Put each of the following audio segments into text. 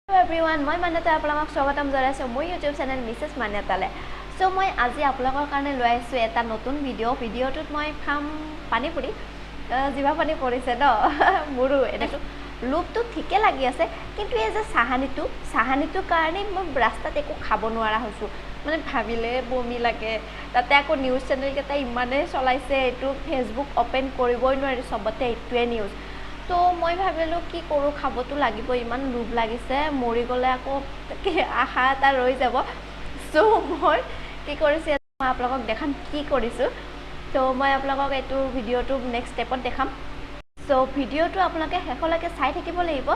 Everyone, মই মান্যতা আপোনালোকক স্বাগতম জনাইছোঁ মোৰ ইউটিউব চেনেল মিছেছ মান্যতালৈ। চ' মই আজি আপোনালোকৰ কাৰণে লৈ আহিছোঁ এটা নতুন ভিডিঅ'। ভিডিঅ'টোত মই খাম পানীপুৰি। জিভা পানী পৰিছে ন মোৰো? এনেকৈ লোভটো ঠিকে লাগি আছে, কিন্তু এই যে চাহানিটো, চাহানিটোৰ কাৰণেই মই ৰাস্তাত একো খাব নোৱাৰা হৈছোঁ। মানে ভাবিলে বমি লাগে। তাতে আকৌ নিউজ চেনেলকেইটা ইমানেই চলাইছে এইটো, ফেচবুক অ'পেন কৰিবই নোৱাৰি, চবতে এইটোৱে নিউজ। তো মই ভাবিলোঁ কি কৰোঁ, খাবতো লাগিব, ইমান লোভ লাগিছে, মৰি গ'লে আকৌ আশা এটা ৰৈ যাব। চ' মই কি কৰিছোঁ, মই আপোনালোকক দেখাম কি কৰিছোঁ। ত' মই আপোনালোকক এইটো ভিডিঅ'টো নেক্সট ষ্টেপত দেখাম। চ' ভিডিঅ'টো আপোনালোকে শেষলৈকে চাই থাকিব লাগিব।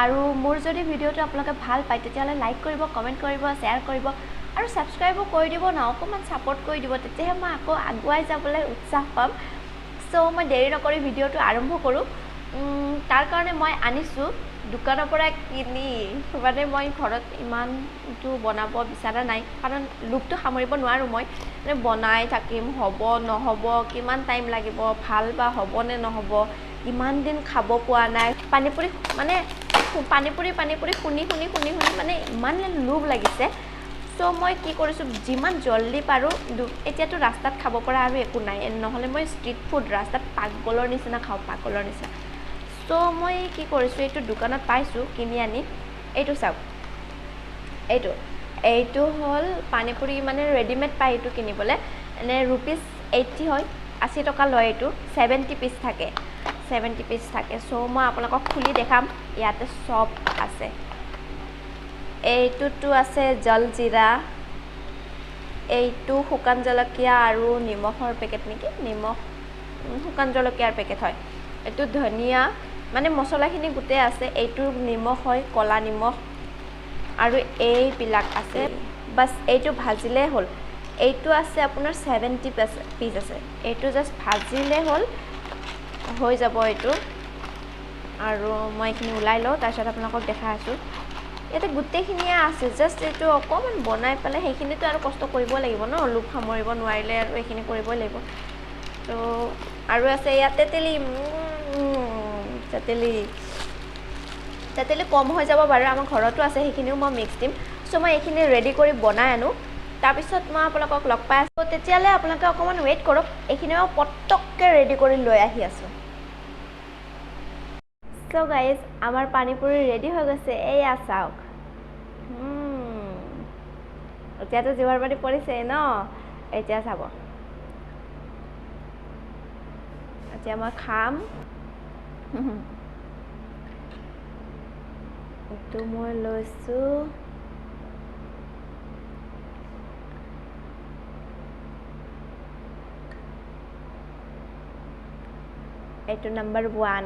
আৰু মোৰ যদি ভিডিঅ'টো আপোনালোকে ভাল পায়, তেতিয়াহ'লে লাইক কৰিব, কমেণ্ট কৰিব, শ্বেয়াৰ কৰিব আৰু ছাবস্ক্ৰাইবো কৰি দিব ন, অকণমান ছাপৰ্ট কৰি দিব, তেতিয়াহে মই আকৌ আগুৱাই যাবলৈ উৎসাহ পাম। চ' মই দেৰি নকৰি ভিডিঅ'টো আৰম্ভ কৰোঁ। তাৰ কাৰণে মই আনিছোঁ দোকানৰ পৰা কিনি, মানে মই ঘৰত ইমানটো বনাব বিচৰা নাই, কাৰণ লোভটো সামৰিব নোৱাৰোঁ মই। মানে বনাই থাকিম, হ'ব নহ'ব, কিমান টাইম লাগিব, ভাল বা হ'বনে নহ'ব, ইমান দিন খাব পোৱা নাই পানীপুৰি। মানে পানীপুৰি পানীপুৰি শুনি শুনি শুনি শুনি মানে ইমান লোভ লাগিছে। চ' মই কি কৰিছোঁ, যিমান জল্দি পাৰোঁ, এতিয়াতো ৰাস্তাত খাব পৰা আৰু একো নাই, নহ'লে মই ষ্ট্ৰীট ফুড ৰাস্তাত পাগলৰ নিচিনা খাওঁ, পাগলৰ নিচিনা। চ' মই কি কৰিছোঁ, এইটো দোকানত পাইছোঁ কিনি আনি। এইটো চাওক, এইটো হ'ল পানীপুৰি, মানে ৰেডিমেড পায় এইটো কিনিবলৈ। এনে ₹80 হয়, 80 টকা লয় এইটো। 70 পিচ থাকে, 70 পিচ থাকে। চ' মই আপোনালোকক খুলি দেখাম, ইয়াতে চব আছে। এইটোতো আছে জলজিৰা, এইটো শুকান জলকীয়া আৰু নিমখৰ পেকেট নেকি, নিমখ শুকান জলকীয়াৰ পেকেট হয়। এইটো ধনিয়া, মানে মছলাখিনি গোটেই আছে। এইটো নিমখ হয়, ক'লা নিমখ। আৰু এইবিলাক আছে। বাছ, এইটো ভাজিলেই হ'ল। এইটো আছে আপোনাৰ 70 পিচ আছে। এইটো জাষ্ট ভাজিলেই হ'ল, হৈ যাব এইটো। আৰু মই এইখিনি ওলাই লওঁ, তাৰপিছত আপোনালোকক দেখাই আছোঁ। ইয়াতে গোটেইখিনিয়ে আছে, জাষ্ট এইটো অকণমান বনাই পেলাই সেইখিনিতো আৰু কষ্ট কৰিব লাগিব ন, লোভ সামৰিব নোৱাৰিলে আৰু এইখিনি কৰিবই লাগিব। ত' আৰু আছে ইয়াত তেতেলী। তেতেলী তেতেলী কম হৈ যাব বাৰু, আমাৰ ঘৰতো আছে, সেইখিনিও মই মিক্স দিম। চ' মই এইখিনি ৰেডি কৰি বনাই আনো, তাৰপিছত মই আপোনালোকক লগ পাই আছোঁ। তেতিয়ালৈ আপোনালোকে অকণমান ৱেইট কৰক, এইখিনি মই পটককৈ ৰেডি কৰি লৈ আহি আছোঁ। চ' গাইজ, আমাৰ পানীপুৰি ৰেডি হৈ গৈছে, এয়া চাওক। এতিয়াতো জিভাৰ পানী পৰিছে ন? এতিয়া চাব, এতিয়া মই খাম। এইটো মই লৈছোঁ, এইটো নাম্বাৰ 1।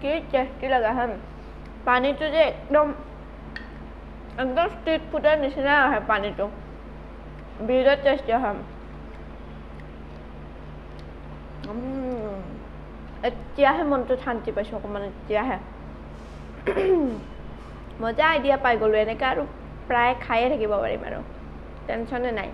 কি টেষ্টি লগা হয় পানীটো যে, একদম একদম ষ্ট্ৰীট ফুডৰ নিচিনাই আহে পানীটো, বিৰাট টেষ্টি হয়। এতিয়াহে মনটোত শান্তি পাইছোঁ অকণমান, এতিয়াহে মজা আইডিয়া পাই গ'লোঁ। এনেকৈ আৰু প্ৰায় খায়ে থাকিব পাৰিম আৰু টেনশ্যনে নাই।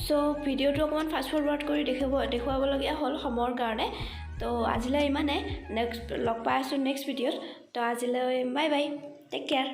চ' ভিডিঅ'টো অকণমান ফাষ্ট ফৰৱাৰ্ড কৰি দেখুৱাবলগীয়া হ'ল সময়ৰ কাৰণে। তো আজিলৈ ইমানে, নেক্সট লগ পাই আছোঁ নেক্সট ভিডিঅ'ত। তো আজিলৈ বাই বাই, টেক কেয়াৰ।